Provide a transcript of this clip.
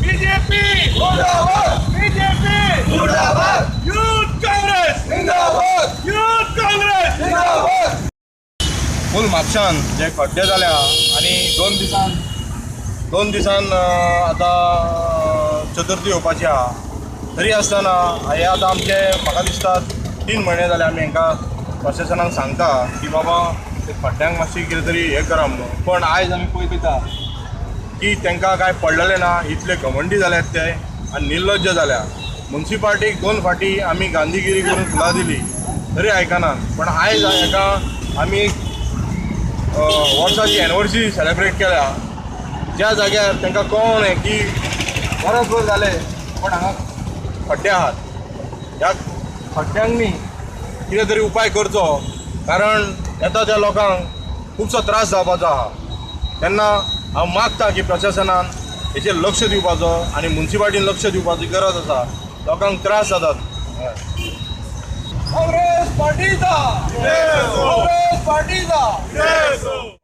BJP मुर्दाबाद, BJP मुर्दाबाद, youth Congress जिंदाबाद, यूथ काँग्रेस जिंदाबाद। फूल म्हापशान जे खड्डे जाल्या आनी दोन दिसान आतां चतुर्थी येवपाची आहा, तरी आसतना हे आतां आमचे म्हाका दिसता 3 म्हयने जाले आमी हांकां प्रशासनाक सांगता की बाबा ते खड्ड्यांक मातशी कितें तरी हें करा म्हणून। पण आयज आमी पळयता की तांकां कांय पडलेलें ना, इतले घमंडी जाल्यात ते आनी निर्लज्ज जाल्या। मुन्सिपाल्टीक 2 फावटी आमी गांधीगिरी करून फुलां दिली तरी आयकनात, पण आयज हाका आमी वर्साची एनिवर्सरी सेलेब्रेट केल्या, ज्या जाग्यार तांकां कळोन की बरोबर जाले पण हांगा खड्डे आहात। ह्या खड्ड्यांनी कितें तरी उपाय करचो, कारण येता त्या लोकांक खुबसो त्रास जावपाचो आहा। तेन्ना हांव मागता की प्रशासनान हेचेर लक्ष दिवपाचो आनी मुन्सिपाल्टीन लक्ष दिवपाची गरज आसा, लोकांक त्रास जातात। काँग्रेस पार्टीचा, काँग्रेस पार्टीचा।